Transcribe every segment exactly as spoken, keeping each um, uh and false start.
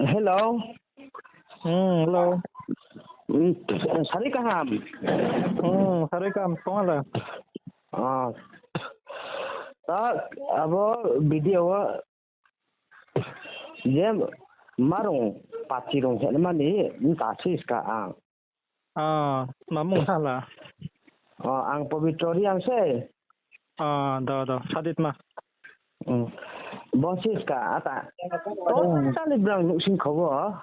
Hello. Hmm, hello. Hmm, sari kaham. Hmm, sari kaham, tong ale. Ah. Ta abo video wo je marung pati rung hemani mta si ska ang. Ah, mamung hala. Oh, ang Pobitro Reang se. Ah, do, do, saditma. Hmm. Bo si ska ata. Hmm. Totally brang nuhsing kho wo.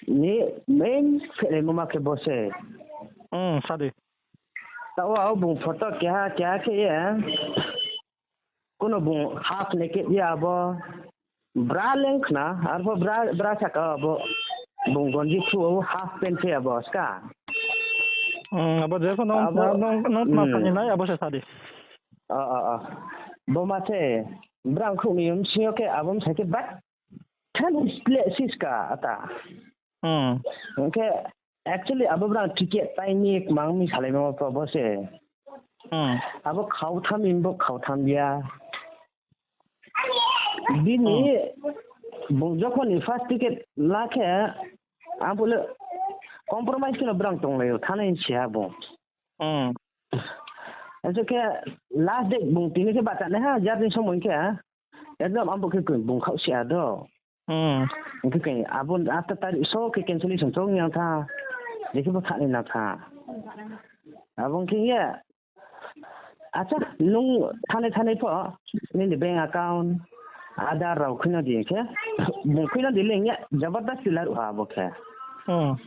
Ni main phelai mo ma khe bo se. Hmm, sadi. Taoh wo bung photo keha, keha khe ye. Kuno bung half naked ya abo. Bra lengkhna, arpho bra, bra saka abo. Bung gonji thu half pant se abo ska. Hmm, abo jepho nung, abo, nung, nung tma hmm. Sani nai, abo se sadi. O, o, o. Bo ma se, brang khrouh ni bsing yo khe abo msa khe bat. Than sle siska ata. Hmm. Hingkhe actually abo brang ticket tai ni kmang mi salai mo pho bo se. Hmm. Abo khau tham mi bo khau tham ya. Bini hmm. Bung jokhon ni first ticket la khe, ang bo le compromise kheno brang tonglai o, thanai si ha bo. Hmm. Acha khe last date bung tini khe bachanaiha, jarni somoi khe, ekdom ang bo khe koi bung khaoh si ha do. Hmm. Hingkhe khe abo after tarik so khe cancellation chong yang tha. Dekhe bo thanai na tha. Abo hingkhe ye, acha, nung thanai thanai pho, nini bank account, Aadhaar rao khuina di khe, bung khuina di le hing ye, jabardasti laruh ha abo khe. Hmm.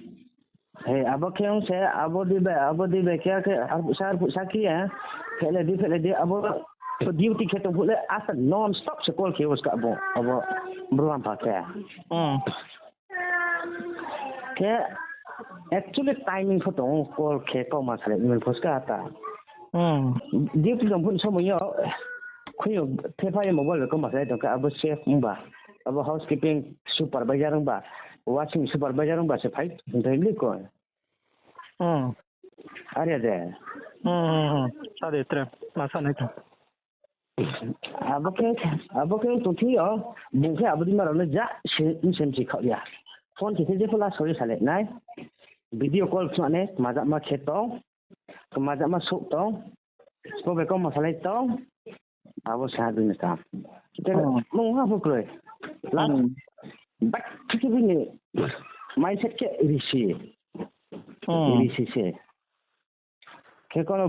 He, abo khe ong se, abo di bai, abo di bai khe, khe, arphuh sa, arphuh sa khe ye, phehlai di, phehlai di, abo duty khe tong phuh le, asa non stop se call khe uska bo, abo bru ampha khe. Hmm. Khe, actually timing pho tong, call khe kauma salai, email pho ska ta. Hmm. Duty tong phuh ni somoi yo, khui yo, thepha ye mobile bai kauma salai tong khe, abo chef ongba, abo housekeeping supervisor ongba, washing supervisor ongba se phai, hing thai mli ko. Hmm. Are de. Hmm, hmm, hmm. Are tre, ma sa nai tong. Abo khe, abo khe tongthi yo, bung khe abo di ma rao le ja, se, se msi khaoh ya. Phone khe khe jepho la sori salai nai. Video call khna ne, kmajama khe tong, kmajama souh tong, sbo bai kauma salai tong. Abo sa bini kam. Khe hmm. Nung ha pho kroi. La, hmm. Bak khe bini mindset khe risi. Hmm. Risi se. Khe kono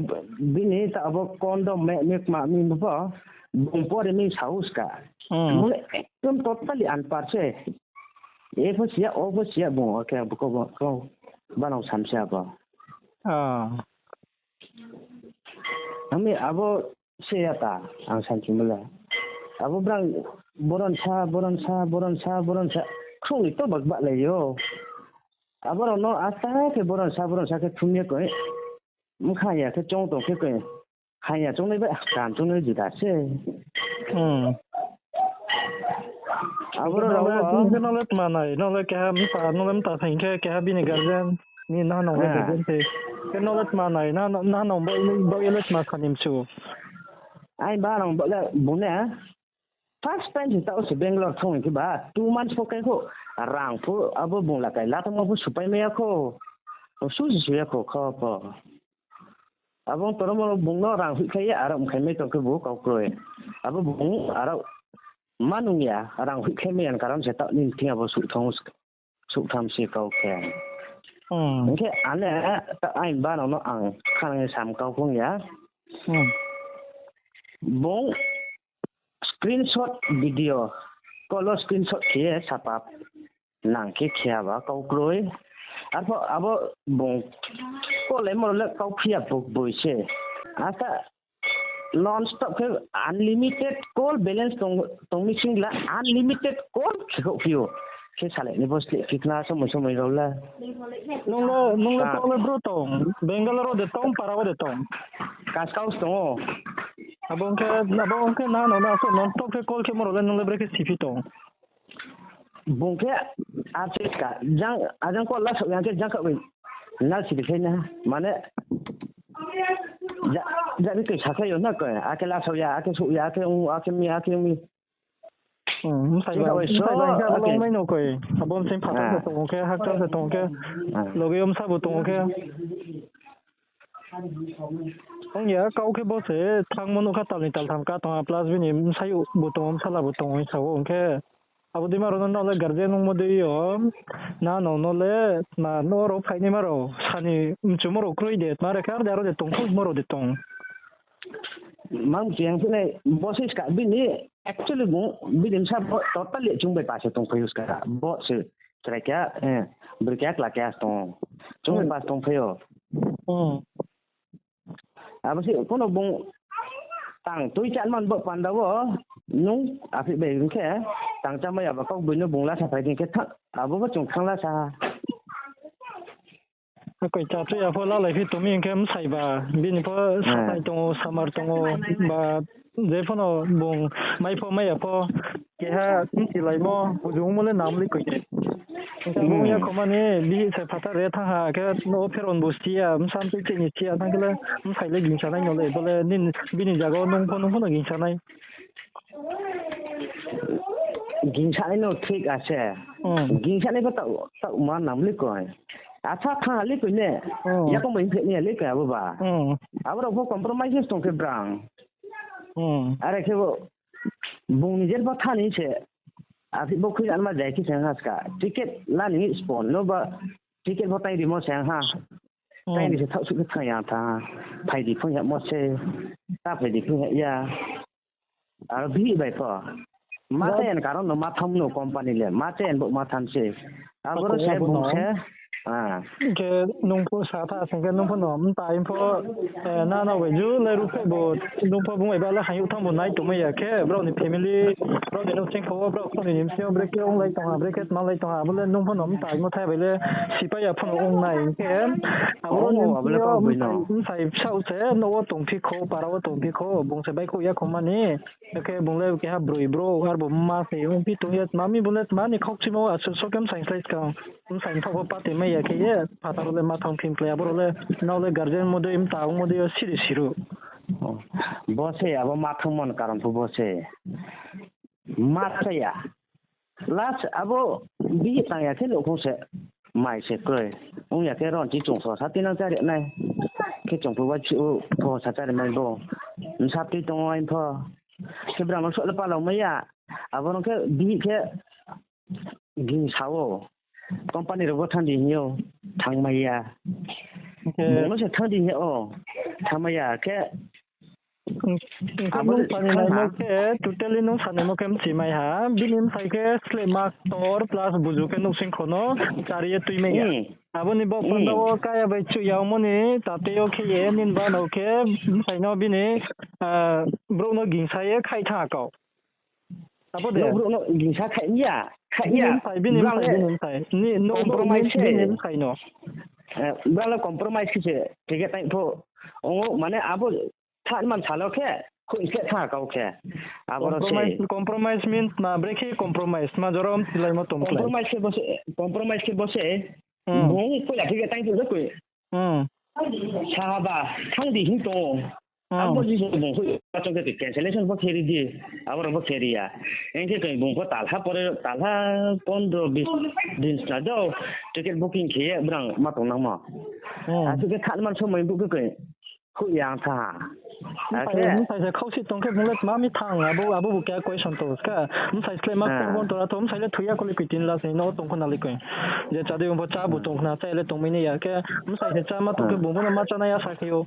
bini ta abo condom me, me kma mi bo pho, bung pore mi sahus ka. Hmm. Mole ekdom totally anpar se. E pho siya, o pho siya bung, o khe bo ko, ko, banang sam siya bo. Ah. Ami abo se ya ta, ang sanchi mole. Abo brang boron sa, boron sa, boron sa, boron sa. Khrouh ni to bak bak lai yo. Abo rao no asta khe boron sa, boron sa khe thum ye koi. Mkha ya khe chong tong khe koi. Kha ya chongnai bai, kam chongnai juda se. Hmm. Abo rao rao. Nung khe nole tma nai, nole keha mta, nole mta saing khe keha bini guardian, ni naha nong le guardian se. Khe nole tma nai, naha nong bo, bo ye le tma sani mchu. Ai ba nong bo le bung ne. First time se taoh se Bangalore thang khe ba, two months pho kai kho, rang pho abo bung la kai la tongmo pho supai mai ya kho, su se su ya kho, kho pho. Abo toro mo bung no rang hoihkhlai ye, aro mkhaimai tong khe bo kau kroi. Abo bung aro ma nung ya, rang hoihkhlai mai ya ni karon se taoh nini thing abo suh thang, suh tham se kau khe. Hmm. Hing khe ane, ta aini ba nang no ang khanang ye sam kau phung ya. Hmm. Bung screenshot video, call wo screenshot khe ye sapa nang khe khe aba kau kroi. Arpho abo bung call le moro le kau phi ya boi se. Ata non stop khe unlimited call balance tong, tong mi sing la unlimited call khe kho phi ou. Khe salai ni bo sleh phi khna somoi somoi rao la. Nung le, nung le tong le bro tong, Bangalore wo de tong, para wo de tong. Kaskau se tong ou. Abo ong khe, abo ong khe na no na so non stop khe call khe moro le nung le brekhe siphi tong. Bung khe archit ka, jang, ajang call la souh yang khe jang kha bai na siphi khai na. Mane, ja, ja ni tui sakhlai yo na koi, akhe la souh ya, akhe souh ya, akhe ong, akhe mi, akhe ong mi. Hmm, bsai ba, bsai ba hingkhe abo longnai no koi. Abo bsing phathar se tong khe, hakchal se tong khe, loge yo bsa bo tong khe. Ong ya, kau khe bo se thangmo nouh kha, tal ni tal tham ka tong ha, plus bini bsayouh bo tong, bsala bo tong hing sa ou, ong khe. Abo dei ma rao no nrao le guardian ongmo dei yo, na no no le, ma no rao phainaima rao, sani mchumo rao kroi de, tma re khe ar de aro de tong, khouhmo rao de tong. Mang chiang phinai, bo se ska bini, actually bung, bini bsa bo totally chung bai pa se tongphai ou ska, bo se chrai kha, eh, bri kha kla kha tong, chung bai pa se tongphai ou. Hmm. Abo se kono bung tang tui chan man bo panda wo, nung aphi bai hing khe, tang chamai abo kau bui no bung lasa phai hing khe, abo bo chung thang lasa. Akoi cha tui ya pho lalai phi tong mi hing khe bsai ba, bini pho sanai tong ou, samar tong ou, ba je pho no bung mai pho mai ya pho, keha bchilaimo, bujungmo le nam le koi de. Hing khe bung ya khoma ni bihih se phathar re thanng ha khe, no pheron bo si ya, bsa mtui chini si ya, thanng khe le bsai le gingsa nai no le, bo le nini, bini zaga wo nung pho, nung pho no gingsa nai. Gingsa nai no thik ase. Hmm. Gingsa nai pho taoh, taoh ma nam le koi. Acha thanng ha le koi ne. Hmm. Yakoung bai hing phe ni ya le koi abo ba. Hmm. Abo rao pho compromise tong khe brang. Hmm. Are khe bo bung nijer pho tha ni se. Aphi bo khui anma jai khe se ha ska. Ticket la ni spon no ba ticket pho tai rimo se ha. Tai ni se thaoh suh khe thanng ya tha. Phai di phung ya mo se. Ta phai di phung ya ya. Aro bihih bai pho. Ma chaya ni karon no ma tham no company le. Ma chaya ni bo ma tham se. Aboro se bung se. Khe nung pho sa tha sing khe nung pho no mtai pho, eh, na no bai ju le ruh khe bo nung pho bung bai ba le hayouh thanng bo nai tongmai ya khe brao ni family, brao ni nouhsing kho wo brao khoni ni bsing yo brekhe onglai tong ha, brekhe tma lai tong ha, abo le nung pho no mtai mo thai bai le sipai ya pho no ong nai hing khe, abo ni bsing yo mtai bsa se nouh wo tongphi kho, para wo tongphi kho, bung se baihkhouh ya khoma ni. Akhe bung le keha broi brouh, arbo mma se ongphi tong ye, tma mi bung le tma ni khaukchimo asuh so khe bsai slái skang, bsai mthaoh pho pati mai ya khe ye, phathar wo le ma thanng phi klái, abo rao le, nrao le guardian mo dei, mta ongmo dei yo siri siruh. Bo se abo ma thanngmo ni karon pho bo se. Ma chaya. Last abo bihih tang ya khe nouhkhong se mai se kroi. Ong ya khe ron chi chung pho sa tinang chári nai. Khe chung pho wa chu pho sa chári mai bo. Bsa tui tong ai pho. Khe brang no soh le palao mai ya. Abo no khe bihih khe gingsa ou. Company rao bo thanng di hing ou, thanng mai ya. Bung no se thanng di hing ou, thanng mai ya khe. Abo nung sanaimo khe, totally nung sanaimo khe mchimai ha. Bini bsai khe slehma ktor plus buzu khe nouhsing kho no chári ye tuimai ya. Abo ni bo panda wo kaya bai chu ya ongmo ni tate yo khe ye, nini ba no khe bsai no bini, brouh no gingsa ye khaih thanng kau. Abo de. Brouh no gingsa khaih ya, khaih ya. Bini bsai, bini bsai, bini bsai. Ni, no, compromise se. Bini bsai no. Brang le compromise khe se, ticket tai pho. Ong ou, mane abo thanng man salo khe, khuh sleh thanng kau khe. Abo no se. Compromise, compromise means ma, brekhe compromise, ma jorom silaimo tong khe. Compromise khe bo se, compromise khe bo se. Bung poila ticket tai pho koi. Sahaba, thanng di hing tong ou. Abo jisa bung khui, achong khe cancellation pho khe ri di, abo rao pho khe ri ya. Eng khe koi bung pho talha pore, talha pondro bis din sna do, ticket booking khe ye brang ma tong nangmo. Asuh khe thanng man somoi buh khe koi, khui ya ang tha. Bsai se khausi tong khe bung le tma mi thanng, abo, abo bo khe question tong ska. Bsai slehma ktor bon tora tho, bsai le thoi ya kho le koi tin la se no tong kho na le koi. Je chá dei bung pho chá bo tong khna, chá le tongmai nai ya khe, bsai se chá ma tong khe bung pho no ma chá nai ya sa khe ou.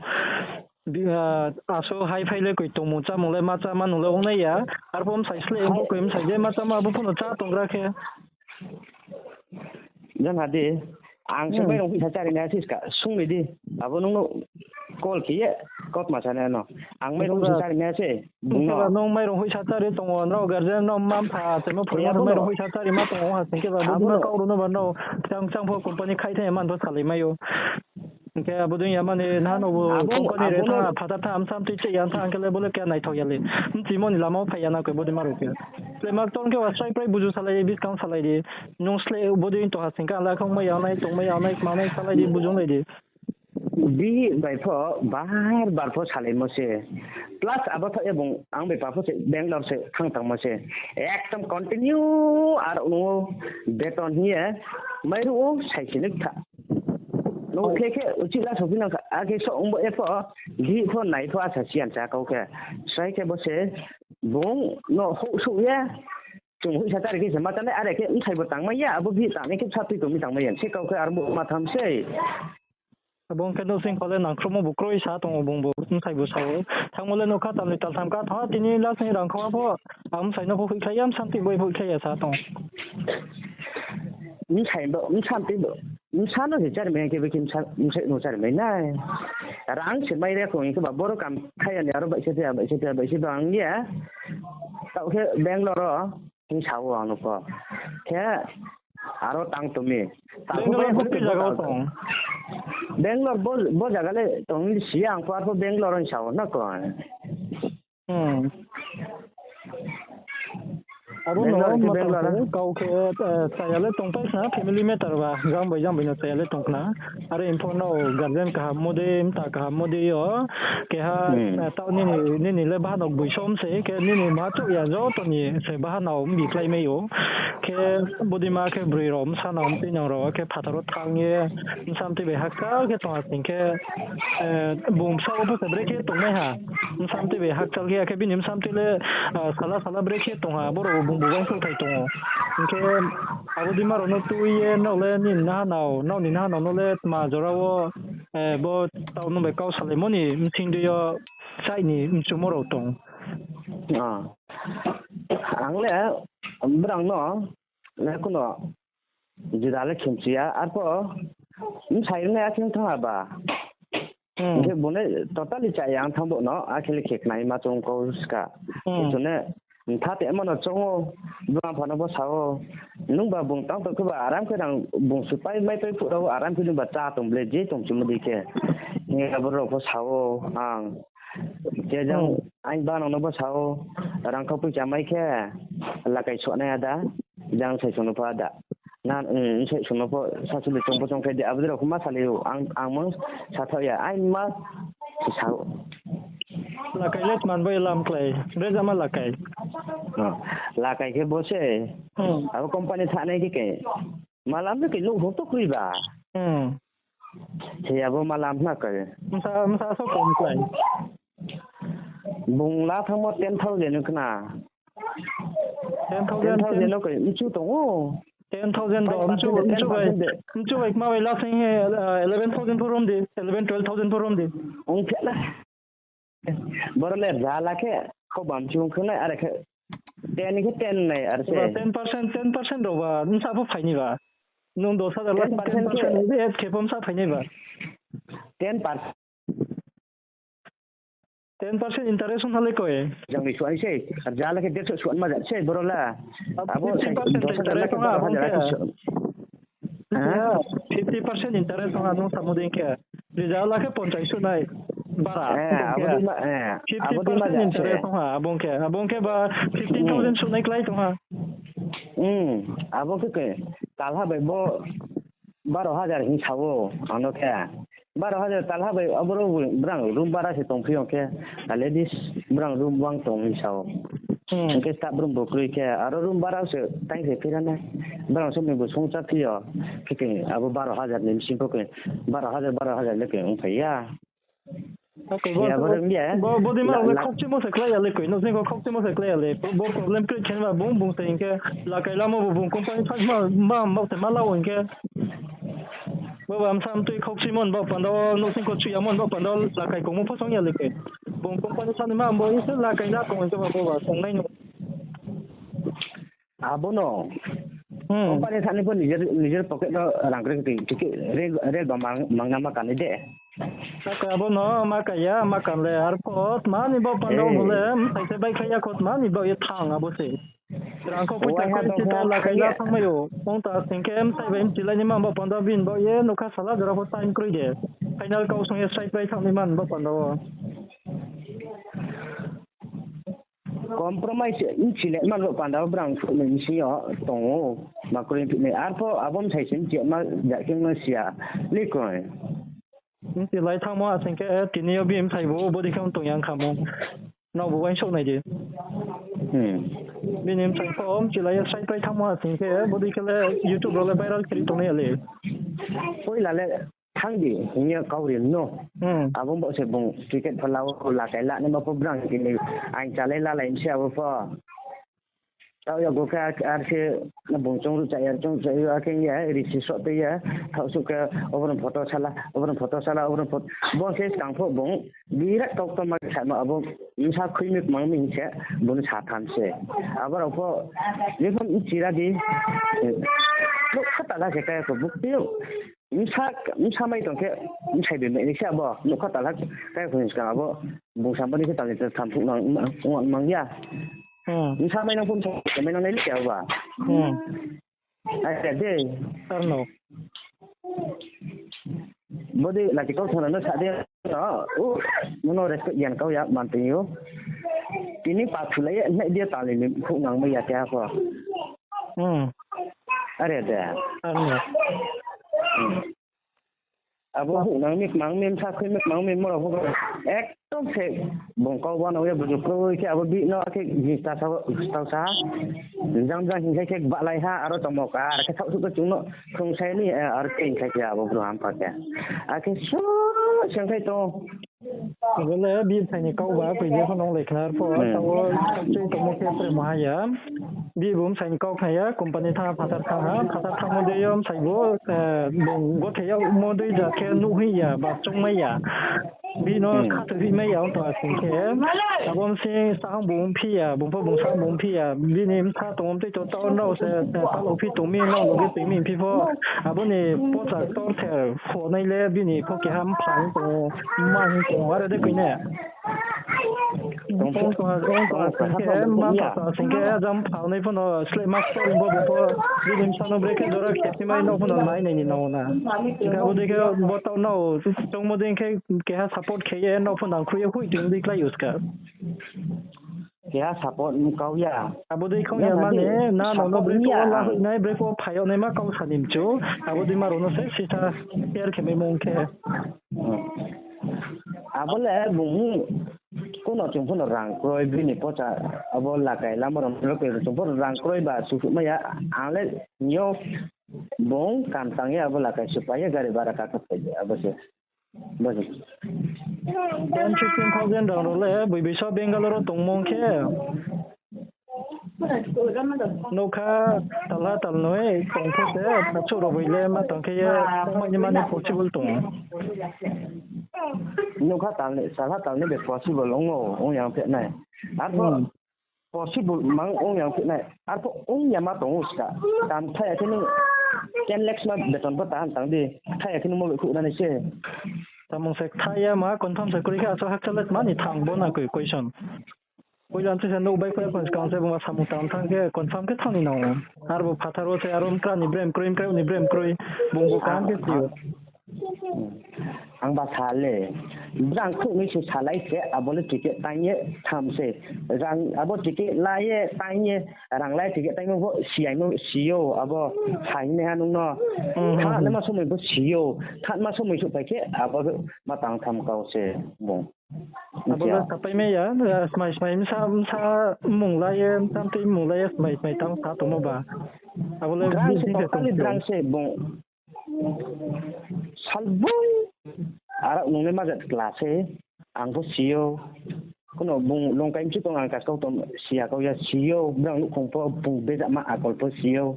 Aso hai phai le koi tongmung chámung le ma chá ma nung le ong nai ya. Arpho bsai sleh bo koi bsai je ma chá ma abo pho no chá tonggra khe. Jang ha di, ang se mairung hoihsa chári nai se ska, sung ni di. Abo nung no call khe ye, kautma sa nai no. Ang mairung hoihsa chári nai se, bung no. Nung mairung hoihsa chári tong ou, nrao guardian, nrao mma mpha, achaimo phoimo rao mairung hoihsa chári ma tong ou ha sing khe ba, abo no kau rao no ba nrao, chang chang pho company khaih thai man pho salai mai ou. Hing khe abo dei ya mani, nano bo company re thanng, phathar thanng, bsa mtui cheh ya thanng khe le bo le khe naithao ya le. Mchimo ni lama wo phai ya na khe bo dei ma rao khe. Slehma ktor khe wa srai prai buzu salai di, buskang salai di. Nung sleh bo dei tong ha sing khe, ala khe ongmai ya nai, tongmai ya nai, kma nai salai di, bujunglai di. Bihih bai pho bar bar pho salaimo se. Plus abo thaoh ye bung ang bai pa pho se Bangalore se thanng tangmo se. Ekdom continue aro nung beton hing ye mairuh ou saisi ni kha. Nung khe khe uchih la sophi nang kha, akhe so ongbo ye pho, bihih pho nai pho asa siyan sa kau khe. Srai khe bo se bung no houhsouh ye, chung hoihsa chari khe se ma chanai, are khe bsai bo tangmai ya, abo bihih tangnai khe bsa tui tongmi tangmai ya se kau khe, aro bo ma tham sei. Abo ong khe nouhsing kho le nangkhruhmo bo kroi sa tong ou, bung bo bsai bo sa ou. Thangmo le nougkha talnoi taltham ka thanng ha, tini last ni rang kha pho, ang bsai no pho hoihkhlai ya, bsa tui bo hoihkhlai ya sa tong ou. Bsai bo, bsa tui bo, bsa no se chari mai ya khe, bo khe bsa, bsai no chari mai nai. Rang se mai re kho hing khe ba, boro kam kha ya ni aro baihse phi ya, baihse phi ya, baihse phi ya ong ye. Taoh khe Bangalore o hing sa ou ang no pho. Khe aro tang tong mi. Tang Bangalore pho bo khe tui bo zaga wo tang tong? Bangalore bo, bo zaga le tong si ya, ang pho arpho Bangalore hing sa ou na kho. Hmm. Abo no Bangalore khe ma tang Bangalore. Khe kau khe, eh, chaya le tongpai khna, family matter ba, jang bai jang bai no chaya le tong khna. Are pho no guardian kaham mo dei, mta kaham mo dei yo, keha, Hmm. eh, taoh nini, nini le bahanao boisom se, khe nini ma chouh ya joto ni se bahanao mbi khlai mai ou. Khe bodei ma khe broi rao, bsa nao, mtui nao rao, khe phathar wo thanng ye, bsa mtui bai hakchal khe tong ha sing khe, eh, bung bsa wo pho se brekhe tongmai ha. Bsa mtui bai hakchal khe, akhe bini bsa mtui le, ah, sala sala brekhe tong ha, boro bung bo uaingsouhthai tong ou. Hing khe abo dei ma rao no tui ye, nrao le nini nahanao, nrao ni nahanao no le tma jora wo, eh, bo taoh nung bai kau salaimo ni bsing dei yo, chai ni mchumo rao tong. Ah. Ang le brang no, le kuno juda le khe mchu ya, arpho bsai rinai akhe thanng ha ba. Hmm. Hing khe bung le totally chaya ang thanng bo no, akhe le khe khnai ma choung kau ska. Hmm. Khe chung ne, mtha te ma no choung ou, bung apha no pho sa ou, nung ba bung tang tong khe ba aram khe rang bung supai mai pai phuh rao aram khe nung ba chá tong ble, je tong chimo dei khe. Hing ye abo rao pho sa ou ang. Khe jang Hmm. aini bahanao no pho sa ou, rang kha poicha mai khe, lakai soh nai ada, jang sai sung no pho ada. Na, um, sai sung no pho sasuli choung pho choung khe di, abo dei rao pho ma salai ou, ang, ang mang sathaoh ya, aini ma se sa ou. Lakai le tma bo lam klái, brezama lakai. Oh, lakai khe bo se, Hmm. abo company thanai khe khe, ma lam de khe nouh hor to kroi ba. Hmm. Se abo ma lam na khe. Msa, msa so kom klái. Bung la thanngmo ten thousand no khna. Ten thousand, ten thousand ten no khe mchu tong ou. Ten thousand do, mchu, mchu bai, mchu bai kma bai last hing khe, ah, eleven thousand pho rom di, eleven, twelve thousand pho rom di. Ong khe na. Boro le rza la khe, kau bam chibung khe nai, are khe ten khe ten nai, are se. Ba ten percent, ten percent rao ba, bsa pho phai ni ba. Nung dos hajar la khe ten percent, ten percent khe, add khe pho bsa phai ni ba. Ten percent. Ten percent interest ong ha le koi. Jang ni suai se, rza la khe derso suan ma ja se, boro la. Abo fifty percent interest ong ha, abo khe. Fifty percent interest ong ha, nung samo dei khe. Rza la khe ponchas suh nai bara. Eh, abo dei ma, eh, fifty percent interest ong ha, abo khe, abo khe ba fifteen thousand suh nai klái tong ha. Hmm, abo khe khe, talha bai bo baro hajar hing sa ou, ano khe. Baro hajar talha bai aboro brang room bara se tongphi ong khe, ladies brang room wang tong hing sa ou. Hmm. Hing khe staff room bo kroi khe, aro room bara se tang se phira nai. Brang se ni bo songcha phi yo, khe khe abo baro hajar ni bsing pho khe, baro hajar, baro hajar le khe ong phai ya. Bo, bo dei ma le khokchimo se klái ya le koi, nouhsing kho khokchimo se klái ya le. Bo problem create khe ba bung bung se hing khe lakai lamo bo bung company sa ma, ma, ma se ma la o hing khe. Bo ba bsa mtui khokchimo ni baoh panda wo, nouhsing kho chuh yamo ni baoh panda wo lakai kongmo pho song ya le koi. Bung company sa ni ma bo hing se lakai la kong hing khe ba bo ba tongnai no. Abo no. Hmm. Company thani pho nijer, nijer pocket no rang kri kri, kri, kri, rel, rel ba mang, mangna ma kanai de. Abo no ma kaya, ma kan le, arpho tma ni baoh panda wo le, mthai se baihkhlai ya kho, tma ni baoh ye thanng abo se. Rang kho poicha kho se ta lakai la thanngmai ou. Ong ta sing khe mthai bai mchilai ni ma baoh panda bini baoh ye, nougkha sala jora pho time kroi de. Final kau song ye srai pai thanng ni ma baoh panda wo. Compromise mchilai ma baoh panda wo brang suh ni bsing yo tong ou. Ma kroi phi nai. Arpho abo mthai se mchi ma ja khe no si ya. Le koi. Mchilai thanngmo asing khe tini yo bini bsai bo bodei khe ong tong ya kha mo. Nrao bo uaingsouh nai di. Hmm. Bini bsai pho mchilai ye srai pai thanngmo asing khe bodei khe le YouTube rao le viral khe ri tongnai ya le. Poila le thanng di hing ye kau ri no. Hmm. Abo bo se bung ticket pho la o, lakai la nai ma pho brang tini aing chalai lalai mi se abo pho. Taoh ya bo khe ar, ar khe bung choung ruhcha ya, choung ruhcha ya, akhe ya, risi soh tei ya, thaoh suh khe, oborno photo sala, oborno photo sala, oborno photo, bo khe skang pho bung, birat kaukto ma khe samo, abo bsa khui mi kmang mi hing se, bung sa tham se. Abo rao pho, je pho chira di, nouhkha tala khe kaya kho, bukti yo. Bsa, bsa mai tong khe, bsai bai mai ni se abo, nouhkha tala kaya kho ni skang abo, bung sa bo ni khe tali tham phuh nang, nang, nang ya. Hmm. Bsa mai nang pho bsa mai nang nai le ya ba. Hmm. Ai, de. Arno. Bodei laki kau thana no sa de. O, nono respect yan kau ya man tong yo. Tini pa thulai ye, nai dia tali ni phuh nang mai ya khe ha pho. Hmm. Are de. Arno. Hmm. Abo houh nang mi, kmang mi, bsa khui mi, kmang mi, moro pho ekdom se bung kau ba nang ye buju kroi khe abo bihih no akhe jins ta sa, ta sa. Jang jang hing khai khe gbahlai ha, aro tongmo ka, akhe thaoh suh khe chung no khrungsai ni, eh, aro khe hing khai khe abo bru hampha khe. Akhe so, seng khai tong. Abo le bihih bsai ni kau ba, koi je pho nung lai khna arpho, hmm, taoh wo tui tongmo khe tre mo ha ya. Bihih bo bsai ni kau khna ya, company thanng ha, phathar thanng ha, phathar thanngmo dei yo bsai bo, eh, bung gothei yagmo dei ja khe nuh hoih ya, ba choungmai ya. Bihih no, hmm, khathoi hoihmai ya, ong tong asing khe. Abo bsing sahang bo ongphi ya, bung pho bung sahang bo ongphi ya, bini bsa tong tui tong taoh nrao se, eh, palo phi tong mi, nrao loge tong mi phi pho. Abo ni pocha torther pho nai le bini pho keha mphang tong, ma hing tong, are de koi ne. Ong tong, ong tong asing khe, ma tong asing khe, jang phal nai pho no sleh ma sleh bo bo pho, bini bsa no brekhe jora khe thimai no pho no nai nai ni nang na. Hing khe abo dei khe bo taoh no, choungmo dei khe keha support khe ye no pho nang khui ye hoih tong dei klái uska. Keha support kau ya. Abo dei khong ya mani, na no no brekhe la hoih nai, brekhe phai yag nai ma kau sa ni mchu. Abo dei ma rao no se sisa share khe mai mung khe. Abo le bung, kuno chung pho no rang kroi, bini pocha, abo lakai lama rao no kroi, chung pho rang kroi ba suhmai ya, ang le hing yo bung kam tang ye abo lakai suhpai ye gari bara kakha phai abo se. Ten fifteen thousand rang rao le, boi bisa Bangalore wo tongmo khe. Nougkha talha talnoi tong pho se, achouh rao bai le ma tang khe ye, mai ni mani possible tong. Nougkha talnoi, talha talnoi bai possible ong ou, ong yang phe nai. Arpho possible mang ong yang phe nai. Arpho ong ya ma tong ou ska. Kam thai ya khe nung ten lakhs ma beton pho ta han tang di. Thai ya khe nung mo bai khuh nani se. Tamung se thai ya ma confirm se kroi khe aso hakcha le mani thang bo na koi question. Poila se nouh bai khe kon skang se bung samung tang thanng khe confirm khe thanng ni nang. Arbo phathar wo se aro mkra ni brem kroi, mkra ni brem kroi. Bung bo kaham khe si ou. Ang ba sa le, brang khrouh ni se salai se, abo le ticket tang ye tham se. Rang, abo ticket la ye tang ye, rang lai ticket tangmo pho si ya mo si ou, abo sa hing nai ha nung no. Thanngnaima somoi pho si ou, thanngma somoi souhphai khe, abo ma tang tham kau se bung. Abo le sapai mai ya, smai smai bsa, bsa mmung la ye, bsa mtui mmung la ye, smai smai tang sa tongmo ba. Abo le brang se totally brang se bung. Salboi. Arao nung le ma jat kla se. Ang pho si ou. Kuno bung longkai mchu tong ang kaskau tong si ya kau ya si ou. Brang nouhkhong pho bung bejama akol pho si ou.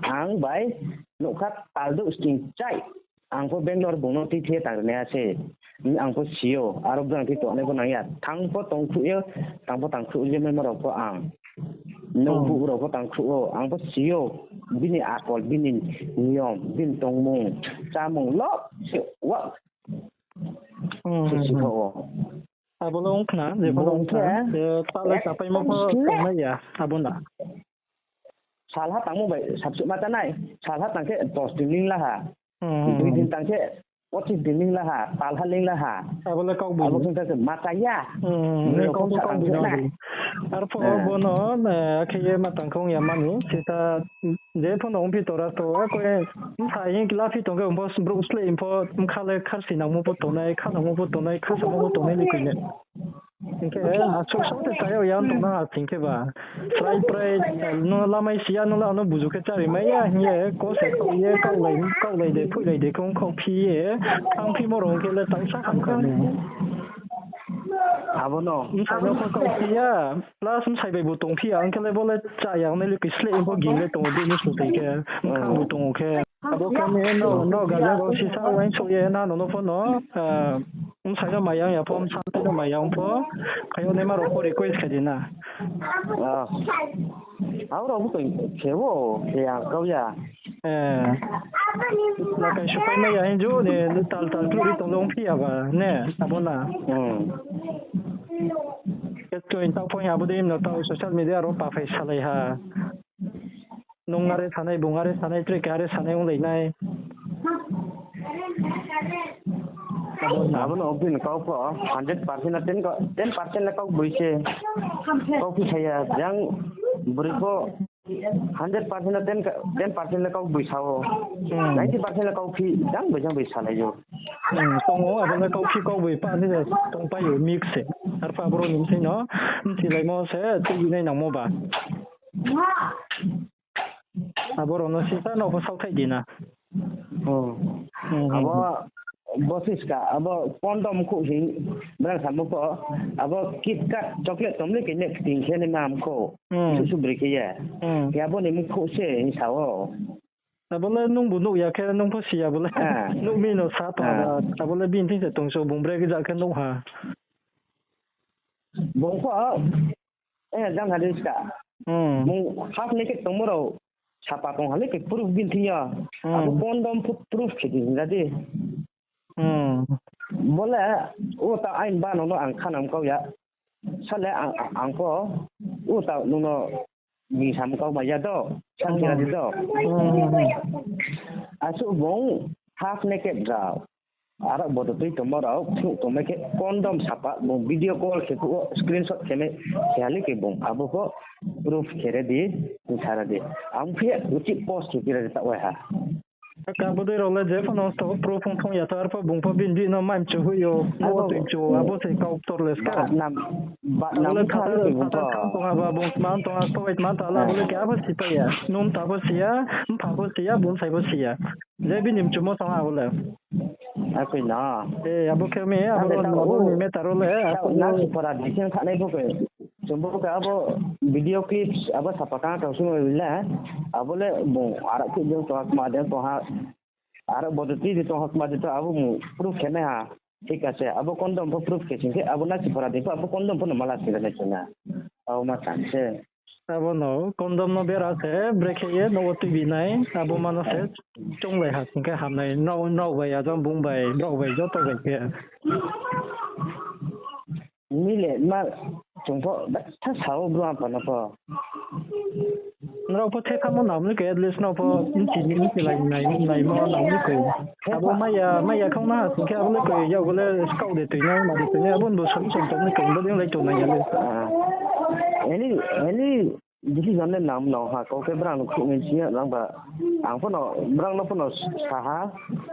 Ang bai nougkha taldouh sting chai. Ang pho Bangalore bung no tui thai ye tang ri nai ha se. Ang pho si ou, aro brang tui tongnai pho nang ya. Thang pho tong khruh ye, tang pho tang khruh ye, maimo rao pho ang. Nouh buh rao pho tang khruh ou, ang pho si ou. Bini akol, bini niyom, bini tongmung, chámung, lo se wa. Se si kha ou. Abo le ong khna, je pho ong khna, je ta le sapaimo pho tongnai ya, abo na. Salha tangmo bai sabsuh ma ta nai, salha tang khe dos din ling la ha. Dui din tang khe pochis din ling la ha, talha ling la ha. Abo le kau bui. Abo khe ma chaya. Hmm, kau bui, kau bui no. Arphuh bo no, eh, akhe ye ma tang khe ong ya mani, sita, je pho no ongphi tora to, ako ye, bsa hing khe laphi tong khe, ongpho brouh sleh, ongpho bkha le kharsi nangmo pho tongnai, kha nangmo pho tongnai, kha samo pho tongnai ni koi le. Hing khe, asuh so te chaya ya tong na, hing khe ba. Srai prai, no lamai si ya, no la, no buju khe chári mai ya, hing ye, ko se kau ye, kau lai, kau lai de, phui lai de, kong kau phi ye, thang phi mo rong khe le tang sa ham kha ni. Abo no. Bsai no pho kau phi ya, plus bsai bai bu tong phi ya, ang khe le bo le chaya, ang le koi sleh, bo ging le tong, bini su tei khe, bkha bu tong khe. Abo khe ni no, no, gaja rao sisa uaingsouh ye na no no pho no, ah, bsai no maya ya pho, bsa no maya pho, khayo ne ma rao pho request khe di na. Ah. Abo rao bo khe wo, khe ya, kau ya. Eh. Na kai supai mai ya hing jo ni, tal tal turi tong long phi ya ba, ne, abo na. Hmm. Khe tui tau pho ya, abo de no tau social media rao pa phai salai ha. Nung are sanai, bung are sanai, tre khe are sanai onglai nai. Abo no bini kau pho, hundred percent na ten ko, ten percent na kau bui se. Kau phi saya, jang bri pho, hundred percent na ten ka, ten percent na kau bui sao. Hmm. Ninety percent na kau phi, jang bui jang bui salai yo. Hmm, tong ou, abo le kau phi kau bui pa ni tong pai yo, mix se. Arphuh abo rao ni bsing no, mthi lai mo se, tui nai nangmo ba. Abo rao no sisa no pho saothai di na. Hmm. Hmm, hmm, abo, hmm. Bo siska, abo condom khuh hing, brang samo pho, abo KitKat chocolate tong le khe ne kting khe ni mam kho. Hmm. Susu bri khe ye. Hmm. Khe abo ni mkhuh se hing sa ou. Abo le nung bu nuh ya khe nung pho si ya bo le. Ah. Nuh mi no sa tong ha. Ah. Abo le bini thing se tong so, bung bre khe ja khe nuh ha. Bung pho, eh, jang ha de ska. Hmm. Bung half naked tongmo rao sapa tong ha le khe proof bini thing yo. Hmm. Abo condom pho proof khe di hing ja di. Hmm. Bo le, o ta ain ba no no ang khanam kau ya. Sa le ang, ang pho, o ta nung no Ni sam kau mai ya do, sam khe ra di do. Hmm, hmm, hmm. Asuh bung half naked rao. Aro bodo tui tongmo rao, phnuh tongmai khe condom sapa, bung video call khe phuh wo, screenshot khe mai, khe ha le khe bung. Abo pho proof khe re di, ni sa ra di. Ang phi uchih post khe phi ra di taoh wai ha. Ka bodei rao le je pho no to proof phung phung ya to, arpho bung pho bini bihih no mai mchu hoih yo, abo tui mchu, abo se kau ktor le ska. Badnam, badnam abo le kha tha, le tha bung tha pho. Tong ha ba bung tma tong ha, soi tma ta la, abo le khe abo si pai ya. Nung ta pho si ya, mpha pho si ya, bung sai pho si ya. Je bini mchumo tong ha abo le. Akoi no. E, abo khe mi, abo ro, abo ni matter ro le, abo na si pora di khe thanai pho khe. Chung bo khe abo video clips abo sapa kang tong sung le, abo le bung arak khe jeng tong ha, kma jeng tong ha, arak bodo tui di tong ha, kma di tong ha, abo bung proof khe nai ha. Thik ase, abo condom pho proof khe sing khe, abo na si pora di pho, abo condom pho no mala sing nai sing na. Abo ma sa se. Abo no condom no bera se, brekhe ye no wo tuibi nai, abo ma no se chunglai ha sing khe hamnai, nrao, nrao bai, ajang bung bai, brao bai, joto bai khe. Nile ma chung pho, tha sao bru apa no pho. Nrao pho the khamo nang ni khe, at least nrao pho nchi ni, nchi lai nai, nai mo nang ni khe. Abo maya, maya khong na sing khe abo le khe, yag le skaoh de tui nai, ma de tui nai, abo bo solution tong ni khe, bo ding lai tong nai ya le. Ah, any, any decision le nang no ha, kau khe brang no khruh ni sing ya nang ba, ang pho no, brang no pho no sa ha,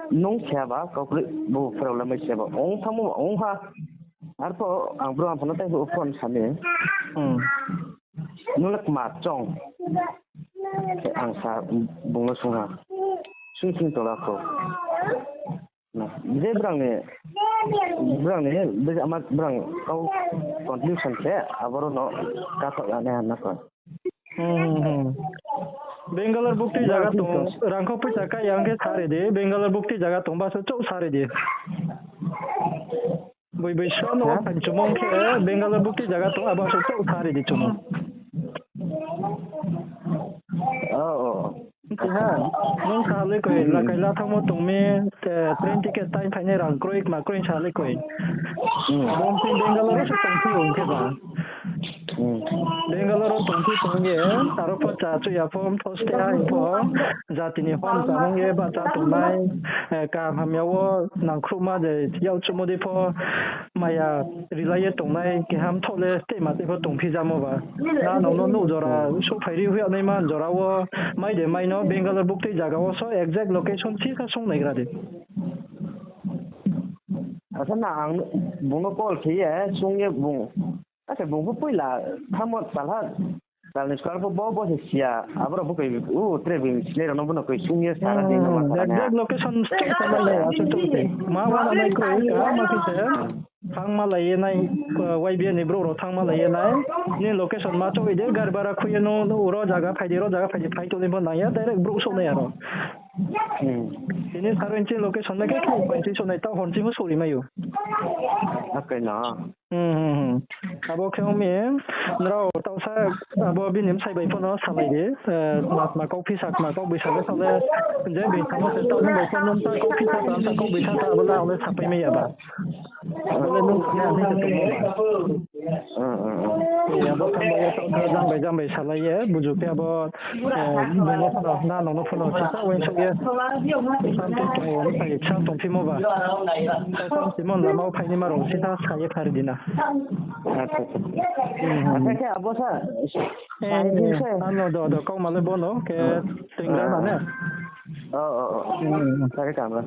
nung khe ba, kau khe bo problem se ba, ong thamo, ong ha, Arpho ang bro ang phano tei bo phone sani. Hmm. Nung le kma chong. Ang sa bung no sung ha. Sing sing tola kho. Na, je brang ni, brang ni, je ama brang kau conclusion khe, aboro no kathok ya nai hana kho. Hmm, hmm, hmm. Bangalore bukti jaga tong, rangkho poisa kai yang khe sari di, Bangalore bukti jaga tong ba se chouh sari di. Boi boi so no phan chumong khe, Bangalore bukti jaga tong, abo se chouh sari di chumong. Oh, oh. Nti ha, nung sa le koi, lakai la thangmo tong mi, te, train ticket time phainai rang kroi, kma kroi sa le koi. Hmm. Abo nti Bangalore se tong phi ong khe ba. Bangalore wo tongphi tong ye, aro pho cha chuh ya pho, mtho stay ha pho, jati ni hom chamung ye bahcha tongnai, kaham hamya wo nangkhruhma de yak chuhmo dei pho, maya rilai ye tongnai keha mthoh le stay ma tei pho tongphi jamo ba. Na nang no nouh jora souhphai ri hoih ya naima jora wo, mai de mai no Bangalore buktui zaga wo so exact location sisa sung naigra di. Asa na ang bung no call khe ye sung ye bung. Asa bung pho poila thamo talha, tal ni skar pho bo bo se siya, abo rao pho koi, u, tre bini sinai rao no bo no koi sung ye sara di no ma sara nai. Exact location stay sa mai nai, asa to te. Ma wana mai kroi, kaham ma khe se. Thangma lai ye nai, Y B A ni brouh rao thangma lai ye nai. Ni location ma chouh de, gari bara khui ye no, ro zaga phai di, ro zaga phai di, phai tong ni pho nang ya, direct brouh souh nai aro. Tini saro nching location na khe khe pai tui souh nai, taoh hor nching pho souh ri mai ou. Abo khe ong mi, nrao taoh sa, abo bini bsai bai pho no salai di, tma tma kau phisa, tma kau boisa le sa le, je bini samo se taoh nung bai pho nung ta kau phisa ta, ta kau boisa ta, abo le ang le sapai mai ya ba. Abo le nung sa le ang le sapai mai ya ba. Abo khe abo ye taoh sa jang bai jang bai salai ye, buju khe abo, nung no pho no, na nung no pho no, sisa uaingsouh ye. Sam tong tong ou, sa ye, sam tongphimo ba. Sam tongphimo lama wo phainaima rao sisa sa ye phari di na. Akhe abo sa, ano do, do, kauma le bo no, khe, tenggra na ne? Sa khe kamra.